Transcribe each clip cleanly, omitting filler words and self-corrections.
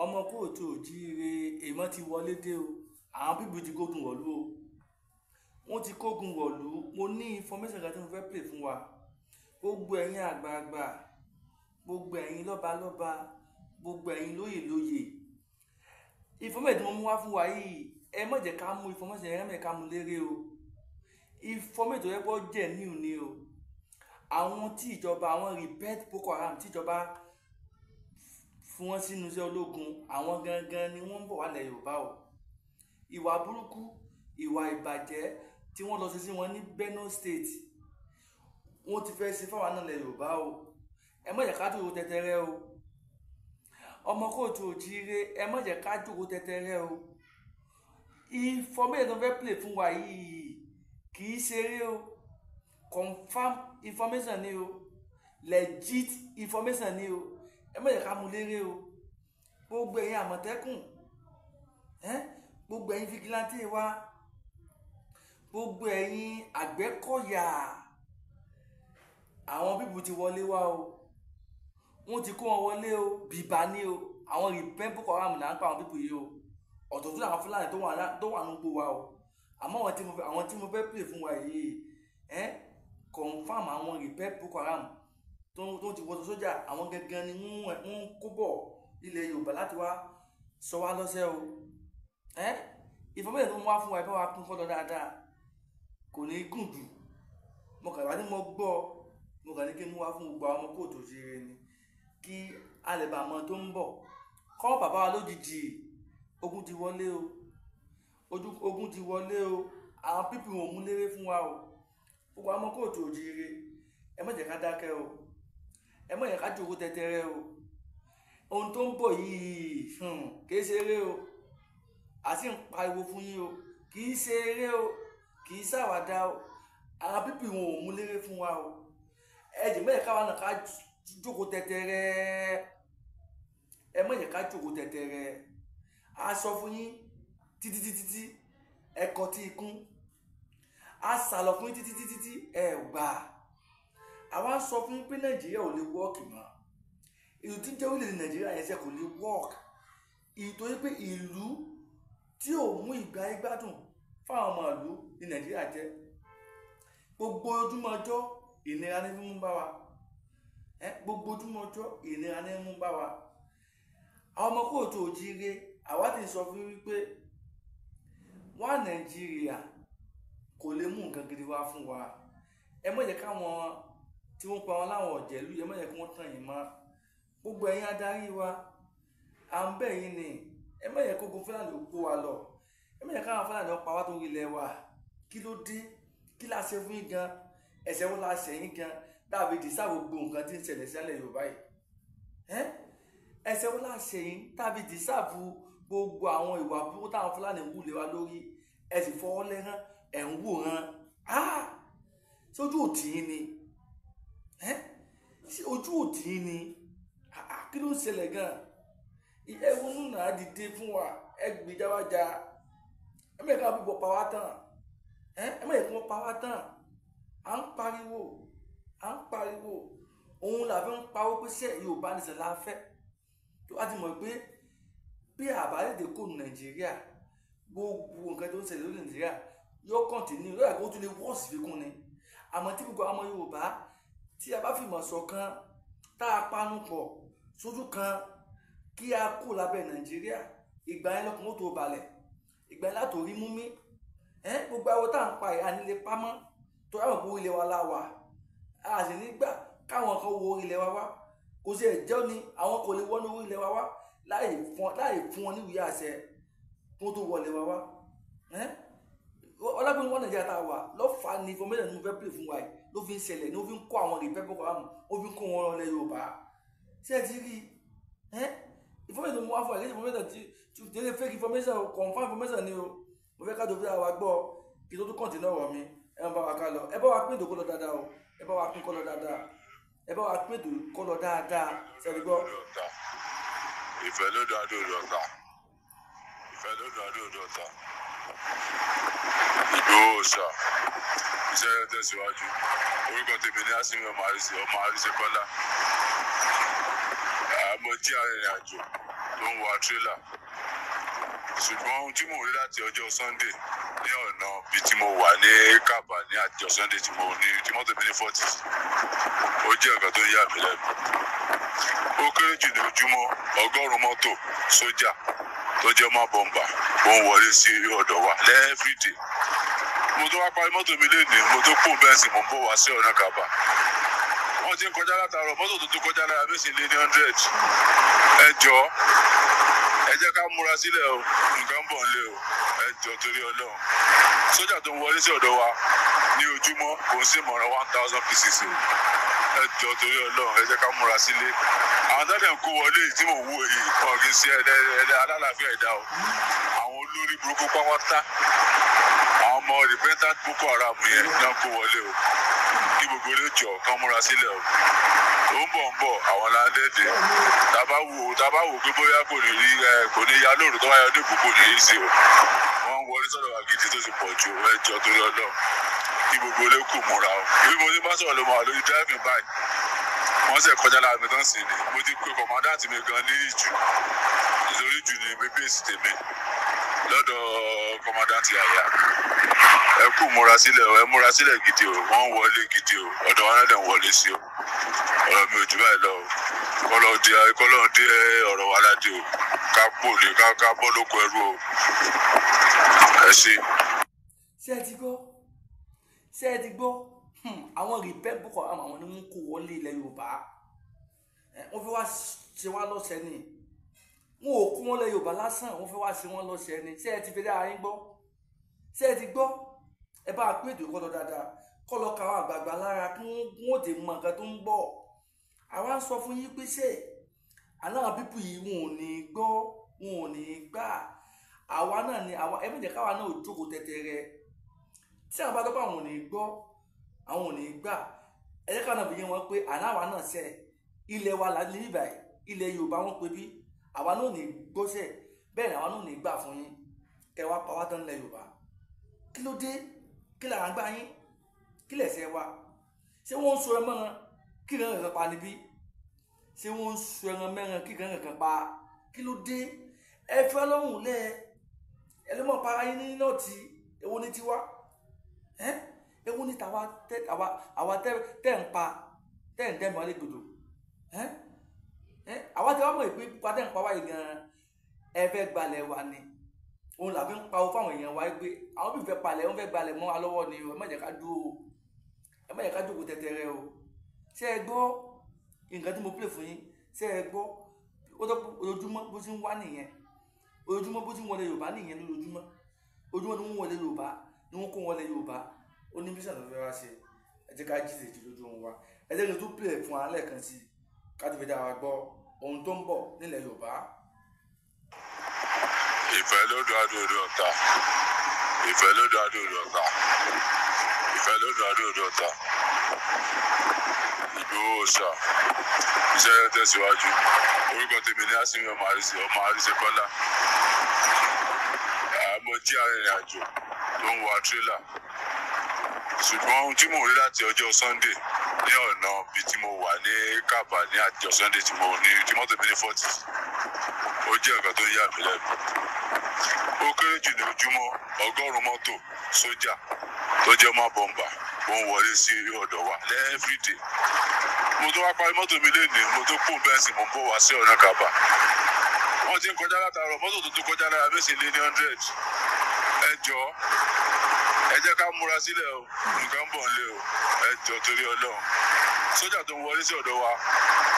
Ọmọ kóòtù òjíire, èèmọ̀ ti wọlé dé o. Àwọn people ti kógun wọ̀lú o, wọ́n ti kógun wọ̀lú. Mo ní information kan tí mo fẹ́ play fún wa. Gbogbo ẹ̀yin àgbààgbà, gbogbo ẹ̀yin lọ́balọ́ba, gbogbo ẹ̀yin lóyè lóyè, information tí mo mú wá fún wa yìí, ẹ má jẹ́ ká mú information yẹn, ẹ má jẹ́ ká mú léré o. Information tó yẹ kó jẹ́ new ni o. Àwọn tí ìjọba, àwọn rebel Boko Haram tí ìjọba fún wọn sínú iṣẹ́ ológun, àwọn gangan ni wọ́n ń bọ̀ wá lẹ̀ Yorùbá o. Ìwà burúkú, ìwà ìbàjẹ́ tí wọ́n lọ sí sí wọn ní Benue State, wọ́n ti fẹ́ ṣe fáwọn náà lẹ̀ Yorùbá o. Ẹ má jẹ́ ká jókòó tẹ́tẹ́rẹ́ o. Ọmọ kóòtù òjíire, ẹ má jẹ́ ká jókòó tẹ́tẹ́rẹ́ o. Information tó fẹ́ play fún wa yìí kì í ṣeré o. Confam information ni o, legit information ni o. Ẹ má jẹ́ ká mú léré o. Gbogbo ẹ̀yin Àmọ̀tẹ́kùn, gbogbo ẹ̀yin vigilante wa, gbogbo ẹ̀yin Àgbẹ̀kọ̀yà, àwọn people ti wọlé wá o. Wọ́n ti kó wọn wọlé o, bìbá ní o. Àwọn rebel Boko Haram là ń pa àwọn people yìí o. Ọ̀tọ̀ tó làwọn Fúlàní tó wà nígbó wa o. Àmọ́ àwọn tí mo fẹ́ play fún wa yìí, confam, àwọn rebel Boko Haram tó ti wọṣọ sójà, àwọn gangan ni wọ́n ń kó bọ̀ ilẹ̀ Yorùbá láti wá sọ wá lọ́sẹ̀ o. Information tó mú wá fún wa, ẹ bá wa kún kọ́ lọ dáadáa, kò ní gùn jù. Mo kàn wá ní mo gbọ́, mo kàn ní kí n mú wá fún gbogbo àwọn ọmọ kóòtù òṣèré ni, kí a lè bá àmọ́ tó ń bọ̀ kọ́ bàbá wa lójijì. Ogun ti wọlé o, ogun ti wọlé o. Àwọn people wọn ò mú léré fún wa o. Gbogbo àwọn ọmọ kóòtù òjìire, ẹ má jẹ́ ká dákẹ́ o, ẹ má jẹ́ ká jókòó tẹ́tẹ́rẹ́ o. Ohun tó ń bọ̀ yìí, kìí ṣe eré o. A sì ń pariwo fún yín o, kìí ṣe eré o, kìí ṣàwàdà o. Àwọn people wọn ò mú léré fún wa o. Ẹ jẹ́ mẹ́jẹ̀ káwa náà ká jókòó tẹ́tẹ́rẹ́. Ẹ má jẹ́ ká jókòó tẹ́tẹ́rẹ́. A sọ fún yín títí títí tí ẹ kọ tí ikún, a sàlọ̀ fún yín títí títí tí ẹ gbà. Àwa sọ fún yín pé Nàìjíríà ò lè work mọ́. Ìlú tí ń jẹ́ orílẹ̀-èdè Nàìjíríà yẹn ṣe kò lè work, ìtorí pé ìlú tí ò mú ìgbà gbádùn fáwọn ọmọ ìlú ní Nàìjíríà jẹ́. Gbogbo ojúmọ́ ọjọ́, ìnira ní mú bá wa. Gbogbo ojúmọ́ ọjọ́, ìnira ní mú bá wa. Àwọn ọmọ kóòtù òjíire, àwa ti sọ fún wípé wá, Nàìjíríà kò lè mú nǹkan gidi wá fún wa. Ẹ má jẹ́ káwọn tí wọ́n pa wọn láwọn ọ̀jẹ̀lú, ẹ má jẹ́ kí wọ́n tàn yín mọ́. Gbogbo ẹ̀yin adarí wa, à ń bẹ̀ yín ni, ẹ má jẹ́ kógun Fúlàní ó kó wa lọ. Ẹ má jẹ́ káwọn Fúlàní ó pa wá torí ilẹ̀ wa. Kí ló dé? Kí la ṣe fún yín gan? Ẹ̀ṣẹ̀ wo la ṣẹ̀ yín gan dàbí deserve gbogbo nǹkan tí ń ṣẹlẹ̀ sílẹ̀ Yorùbá yìí? Ẹ̀ṣẹ̀ wo la ṣẹ̀ yín tàbí deserve gbogbo àwọn ìwà burúkú táwọn Fúlàní ń wù lé wa lórí? Ẹ sì fọwọ́ lẹ́rán, ẹ̀ ń wòran. Ṣé ojú òtí yín ni? Ṣé ojú òtí yín ni? Kí ló ń ṣẹlẹ̀ gan? Ẹ ronú náà, dìde fún wa, ẹ gbèjà wa jà. Ẹ má jẹ́ káwọn bíbọ̀ pa wá tán. Ẹ má jẹ́ kí wọ́n pa wá tán. À ń pariwo, à ń pariwo, òun là fi ń pawó pé ṣé Yorùbá nìṣẹ́ la fẹ́. Tó bá ti mọ̀ pé bí àbá lè kó Nàìjíríà, gbogbo nǹkan tó ń ṣẹlẹ̀ lórí Nàìjíríà yóò continue lórí àgbo, tó lè worse fi kún ni. Àmọ́ tí gbogbo àwọn Yorùbá tí a bá fìmọ̀ ṣọ̀kan, tá a panu pọ̀ sójú kan, kí a kú lábẹ́ Nàìjíríà, ìgbà yẹn lọ́kùnrin ó tó balẹ̀, ìgbà yẹn látò rí mú mi. Gbogbo àwọn tá à ń pa ìhà nílé pamọ́ tó yàgò pé ilẹ̀ wa la wà, a sì nígbà káwọn kan wo ilẹ̀ wa wá. Kò sí ẹ̀jọ́ ni àwọn kò lè wọnú ilẹ̀ wa wá láì fún wọn níwèé àṣẹ kó tó wọlé wa wá. Ọlágbọ́n wọn, Nàìjíríà tá a wà lọ́fà ní information tí mo fẹ́ play fún wa yìí ló fi ń ṣẹlẹ̀ ní ó fi ń kó àwọn rebel Boko Haram, ó fi ń kó wọn lọ Yorùbá. Ṣé ẹ ti rí information tó mú wá fún wa? Kí information tí tí tí fake information o, confirm information ni o. Mo fẹ́ ká tó fi àwa gbọ́ kí tó tún continue ọ̀rọ̀ mi. Ẹ má bá wa ká lọ, ẹ bá wa pín ètò kó lọ dáadáa o. Ẹ bá wa pín kó lọ dáadáa, ẹ bá wa pín ètò kó lọ dáadáa. Ṣẹ́ni gbọ́. Ìfẹ́ ló dùn adó ọ̀tá, ìfẹ́ ló dùn adó ọ̀tá. Ìgbòho ṣá, iṣẹ́ yẹn tẹ̀síwájú. Orúkọ tèmi ní Asimi ọmọ Àríṣe, ọmọ Àríṣe Kọ́lá. Mo jí arìnrìn àjò. tó ń wa tírélà. Ṣùgbọ́n ohun tí mò ń rí láti ọjọ́ Sunday ní ọ̀nà bíi tí mo wà ní Kàbà ní àjọ Sunday tí mo ní tí mọ́tò mi ní 40, ó jẹ́ nǹkan tó ń yà mí lẹ́nu. Ó kéré jù ní ojúmọ́ 100 mọ́tò sójà tó jẹ́ má bọ́mbà ó ń wọlé sí ọ̀dọ̀ wa lẹ́ẹ̀fìdì. Mo tó wá parí mọ́tò mi lénìí, mo tó kó bẹ́ẹ̀ sì mo ń bọ̀ wá sí ọ̀nà Kàbà. Wọ́n ti ń kọjá látàárọ̀, mọ́tò tó tó kọjá lára mi sì lé ní 100. Ẹ jọ̀ọ́, ẹ jẹ́ ká múra sílẹ̀ o, nǹkan ń bọ̀ nílé o, ẹ jọ̀ọ́ torí Ọlọ́run. Sójà tó ń wọlé sí ọ̀dọ̀ wa ní ojúmọ́ kò ń sì mọ̀ràn 1000 pieces o. Ẹ jọ̀ọ́ torí Ọlọ́run, ẹ jẹ́ ká múra sílé. Àwọn tó dẹ̀ ń kó wọlé tí mò ń wò yìí, ọ̀gìn sí ẹ̀dẹ̀ alálàáfíà ẹ̀dá o. Àwọn olórí burúkú pátá, àwọn ọmọ repentant Boko Haram yẹn náà kó wọlé o. Kí gbogbo ilé jọ kán múra sílẹ̀ o. Ó ń bọ̀ àwọn láńdẹ́ẹ̀dẹ̀. Tá bá wò pé bóyá kò ní rí kò ní ya lóru tó bá yọ níbù kò ní rí sí o. Wọ́n ń wọlé sọ̀rọ̀ wa gidi tó ti pọ̀ ju, ẹ jọ̀ọ́ torí Ọlọ́run. Kí gbogbo ilé kù múra o. Bí mo ti bá sọ̀rọ̀ ló máa lórí driving báyìí. Wọ́n sì kọjá lára mi tán sí ni. Mo ti pe kọ̀mọ́dáàtì mi gan ní ìjù. Ìsorí jù ni mi bèsì tèmi lọ́dọ̀ kọ̀mọ́dáàtì àyà. Ẹ kú múra sílẹ̀ o, ẹ múra sílẹ̀ gidi o, wọ́n ń wọlé gidi o, ọ̀dọ̀ wa náà dẹ̀ ń wọlé sí o. Ọ̀rọ̀ mi ò jù báyìí lọ o. Kọ́lọ́ dé ọ̀rọ̀ wa ládé o. Ká pò lè ká bọ́ lóko ẹrú o. Ẹ ṣé. Ṣé ẹ ti gbọ́? Ṣé ẹ ti gbọ́? Àwọn repent Boko Haram àwọn ni wọ́n kó wọlé ilẹ̀ Yorùbá. Wọ́n fẹ́ wá ṣe wá lọ́sẹ̀ ni. Wọn ò kó wọn lẹ̀ Yorùbá lásán, wọ́n fẹ́ wá ṣe wọ́n lọ́sẹ̀ ni. Ṣé ẹ ti fi dára yín gbọ́? Ṣé ẹ ti gbọ́? Ẹ bá pé ètò ìkọlọ dáadáa, kọ́ lọ ka àwọn àgbààgbà lára kí wọ́n tè mọ nǹkan tó ń bọ̀. Àwa ń sọ fún yín pé ṣé aláwọ̀ pípù yìí wọn ò ní gbọ́, wọn ò ní gbà. Àwa náà ni àwa, ẹ má jẹ́ káwa náà ò jókòó tẹ́tẹ́rẹ́. Tí àwọn bá tọ́ pé àwọn ò ní gbọ́, àwọn ò ní gbà. Ẹ jẹ́ káwa náà fi yé wọn pé àláwa náà ṣe ilẹ̀ wa là ní ibà ilẹ̀ Yorùbá wọn pé bí àwa náà ò ní gbọ́sẹ̀, bẹ́ẹ̀ ni àwa náà ò ní gbà fún yín. Kẹ wá pa wá tán nílẹ̀ Yorùbá. Kí ló dé? Kí là ń gbà yín? Kí lẹ̀ṣẹ̀ wa? Ṣé wọ́n ń so ẹran mẹ́ran kí ìran kankan pa níbí? Ṣé wọ́n ń so ẹran mẹ́ran kí ìran kankan pa? Kí ló dé? Ẹ fẹ́ lọ́hùn lẹ́ ẹ ló mọ̀ para yín ní nọ́ọ̀tì. Èwo ní tiwa? Èwo ní tàwa àwa tẹ́ ń pa tẹ́ ń dẹ́mu alẹ́gbòdo? Àwa tí wàá mọ̀ ìpín pupa tẹ́ ń pa wáyé gan-an, ẹ fẹ́ gbalẹ̀ wa ni. Òun làbí ń pa owó fáwọn èèyàn wa pé àwọn bí fẹ́ palẹ̀, wọ́n fẹ́ gbalẹ̀ mọ́ wa lọ́wọ́ ni o. Ẹ má jẹ́ ká dúró o, ẹ má jẹ́ ká jókòó tẹ́tẹ́rẹ́ o. Ṣé ẹ gbọ́ nǹkan tí mo play fún yín? Ṣé ẹ gbọ́? Ó tọ́ ojoojúmọ́ bó ti ń wá nìyẹn. Ojoojúmọ́ bó ti ń wọlé Yorùbá nìyẹn lójoojúmọ́. Ojoojúmọ́ ni wọ́n wọlé Yorùbá, ni wọ́n kó wọlé Yorùbá. Ó ní bísí àtàwọn fẹ́ wá ṣe. Ẹ jẹ́ ká jí ìṣèjì lójú ohun wa. Ẹ jẹ́ kí n tún play fún wa lẹ́ẹ̀kan sí i ká tó fi dá wa gbọ́ ohun tó ń bọ̀ nílẹ̀ Yorùbá. Ìfẹ́ ló dùn adó ọ̀tá. Ìfẹ́ ló dùn adó ọ̀tá. Ìfẹ́ ló dùn adó ọ̀tá. Ìgbòho ṣá. Iṣẹ́ yẹn tẹ̀síwájú. Orúkọ tèmi ní Asimi ọmọ Àríṣe Kọ́lá. Mo jẹ́ arìnrìn-àjò tó ń wa tírélà. Ṣùgbọ́n ohun tí mò ń rí láti ọjọ́ Sunday ní ọ̀nà bíi tí mo wà ní Kàbà ní àjọ Sunday tí mo ní tí mọ́tò mi ní 40, ó jẹ́ nǹkan tó ń yà mí lẹ́nu. Ó kéré jù ní ojúmọ́ 100 mọ́tò sójà tó jẹ́ má bọ́mbà ó ń wọlé sí ọ̀dọ̀ wa lẹ́ẹ̀fìdì. Mo tó wá parí mọ́tò mi lénìí, mo tó kó bẹ́ẹ̀ sì mo ń bọ̀ wá sí ọ̀nà Kàbà. Wọ́n ti ń kọjá látàárọ̀, mọ́tò tó tó kọjá lára mi sì lé ní 100. Ẹ jọ̀ọ́, ẹ jẹ́ ká múra sílẹ̀ o, nǹkan ń bọ̀ nílé o, ẹ jọ̀ọ́ torí Ọlọ́run. Sójà tó ń wọlé sí ọ̀dọ̀ wa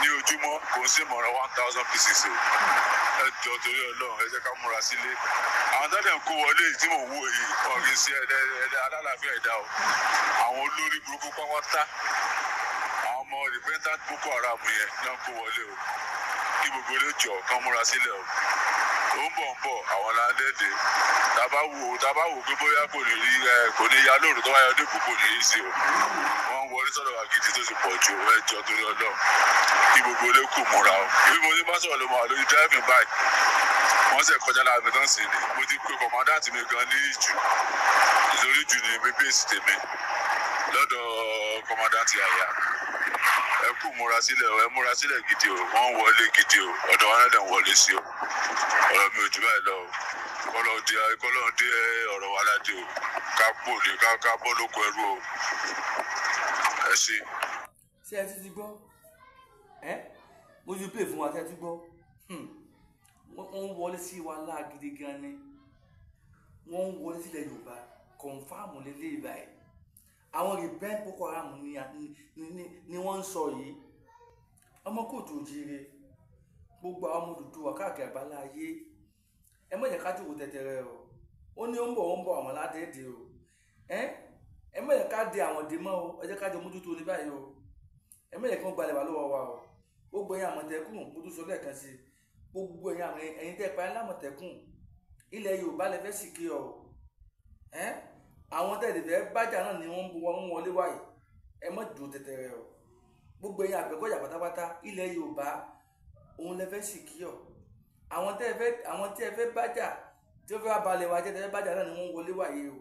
ní ojúmọ́ kò ń sì mọ̀ràn 1000 pieces o. Ẹ jọ̀ọ́ torí Ọlọ́run, ẹ jẹ́ ká múra sílé. Àwọn tó dẹ̀ ń kó wọlé tí mò ń wò yìí, ọ̀gìn sí ẹ̀dẹ̀ alálàáfíà ẹ̀dá o. Àwọn olórí burúkú pátá, àwọn ọmọ repentant Boko Haram yẹn náà kó wọlé o. Kí gbogbo ilé jọ kán múra sílẹ̀ o. Ó ń bọ̀ àwọn láńdẹ́ẹ̀dẹ̀. Tá bá wò pé bóyá kò ní rí kò ní ya lóru tó bá yọ níbù kò ní rí sí o. Wọ́n ń wọlé sọ̀rọ̀ wa gidi tó ti pọ̀ ju, ẹ jọ̀ọ́ torí Ọlọ́run. Kí gbogbo ilé kù múra o. Bí mo ti bá sọ̀rọ̀ ló máa lórí driving báyìí. Wọ́n sì kọjá lára mi tán sí ni. Mo ti pe kọ̀mọ́dáàtì mi gan ní ìjù. Ìsorí jù ni mi bèsì tèmi lọ́dọ̀ kọ̀mọ́dáàtì àyà. Ẹ kú múra sílẹ̀ o, ẹ múra sílẹ̀ gidi o, wọ́n ń wọlé gidi o, ọ̀dọ̀ wa náà dẹ̀ ń wọlé sí o. Ọ̀rọ̀ mi ò jù báyìí lọ o. Kọ́lọ́ dé ọ̀rọ̀ wa ládé o, ká pò lè ká bọ́ lóko ẹrú o. Ẹ ṣé. Ṣé ẹ ti gbọ́? Ẹ mo ti play fún wa, ṣé ẹ ti gbọ́? Wọ́n ń wọlé sí wa láà gidi gan ni. Wọ́n ń wọlé sílẹ̀ Yorùbá, kọ̀ǹfàmù lélẹ̀ ìbàyẹ̀. Àwọn rebel Boko Haram ni wọ́n ń sọ yìí. Ọmọ kóòtù òjìire, gbogbo àwọn ọmọ Odùduwà káàkiri àgbáńlá ayé, ẹ má jẹ́ ká jókòó tẹ̀tẹ̀rẹ̀ o. Ó ní ó ń bọ̀ àwọn ládẹ́ẹ̀dẹ́ o. Ẹ má jẹ́ ká de àwọn dè mọ́ o, ẹ jẹ́ ká jọ mójútó ní báyìí o. Ẹ má jẹ́ kí wọ́n gbalẹ̀ wá lọ́wọ́ wa o. Gbogbo ẹ̀yin Àmọ̀tẹ́kùn, mo tún sọ lẹ́ẹ̀kan sí i, gbogbo ẹ̀yin tẹ́ pa ẹ́ lámọ̀tẹ́kùn, ilẹ̀ Yorùbá lẹ fẹ́ sì kí ọ. Àwọn tẹ̀lé fẹ́ bájà náà ni wọ́n ń wọlé wáyé, ẹ má dúró tẹ̀tẹ̀rẹ̀ o. Gbogbo ẹ̀yin Àgbẹ̀kọ̀yà pátápátá, ilẹ̀ Yorùbá òun lẹ fẹ́ sì kí ọ. Àwọn tí ẹ fẹ́ bájà tí ó fẹ́ wá balẹ̀ wá jẹ́ tẹ́ fẹ́ bájà náà ni wọ́n ń wọlé wáyé o.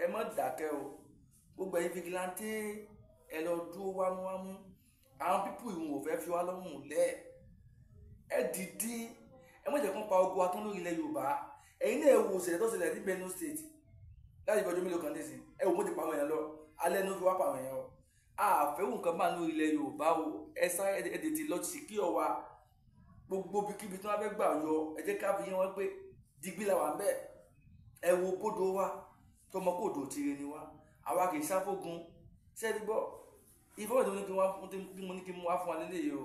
Ẹ má dákẹ́ o. Gbogbo ẹ̀yin fìgìláńtì, ẹ lọ dúró wámúwámú. Àwọn pípù ìwọ̀n ò fẹ́ fi wá lọ́rùn lẹ̀. Ẹ dìde, ẹ má jẹ́ kó pa ogun wa tán lórí ilẹ̀ Yorùbá. Ẹ̀yin náà ẹ wo ìṣẹ̀lẹ̀ tó ṣẹlẹ̀ ní Benue State láti ọjọ́ mélòó kan nísìn. Ẹ wò ó ti pa àwọn èèyàn lọ, alẹ́ ní ó fi wá pa àwọn èèyàn o. Àfẹ́wò nǹkan bá lórí ilẹ̀ Yorùbá o. Ẹ sáré, ẹ tètè lọ sí kí ọ wa. Gbogbo ibikíbi tí wọ́n fẹ́ gbà yọ, ẹ jẹ́ ká fi yé wọn pé digbí la wà ń bẹ̀. Ẹ wo bódò wa, tọmọ kóòdù tire ni wa, àwa kì í sáfógun. Ṣé ẹ ti gbọ́? Ìfọwọ́ tí mo ní kí n wá fún wa lélẹ́yìí o.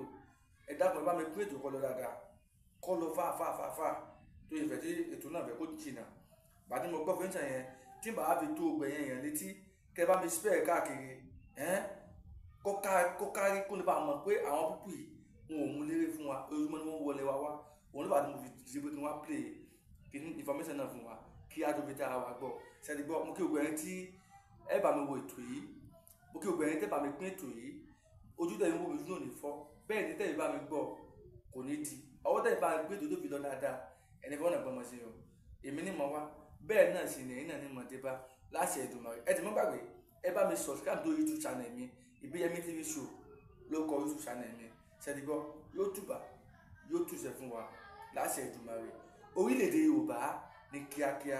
Ẹ dákun, ẹ bá mi pín ètò kọ́ lọ dáadáa, kọ́ lọ fáfáfáfá tó ìfẹ́ tí ètò náà fẹ́ kó jìnnà. Bàtí mo gbọ́ fẹ́ǹsà yẹn, tí bàá fi tó gbẹ̀yìn yẹn létí, kẹ́ bá mi spare káàkiri, kó kárí kó lè bá mọ̀ pé àwọn púpù yìí wọn ò mú lérè fún wa. Ojoojúmọ́ ni wọ́n wọlé wa wá. Òun ló bá tí mo fi ṣe pé kí wọ́n play kí ní information náà fún wa kí á tó fi tára wa gbọ́. Ṣé ẹ ti gbọ́? Mo kí gbogbo ẹ̀yin tí ẹ bá mi wo ètò yìí, mo kí gbogbo ẹ̀yin tẹ́ bá mi pín ètò yìí. Ojú tẹ̀ ń wò mí náà ní fọ́, bẹ́ẹ̀ ni tẹ̀ bá mi gbọ́ kò ní di. Ọwọ́ tẹ̀ bá mi gbé ètò tó fi lọ dáadáa, ẹni fọ́nà gbọ́mọ sí o. Èmi ní mọ̀ wá, bẹ́ẹ̀ náà sì ni ẹ̀yin náà ní mọ̀ dé bá láṣẹ Èdùmàrè. Ẹ ti mọ́ gbàgbé, ẹ bá mi subscribe to YouTube channel mi, Ìbíyẹmí TV Show ló kọ YouTube channel mi. Ṣé ẹ ti gbọ́? Yóò tùbà, yóò tùṣẹ́ fún wa láṣẹ Èdùmàrè. Orílẹ̀-èdè Yorùbá ní kíákíá.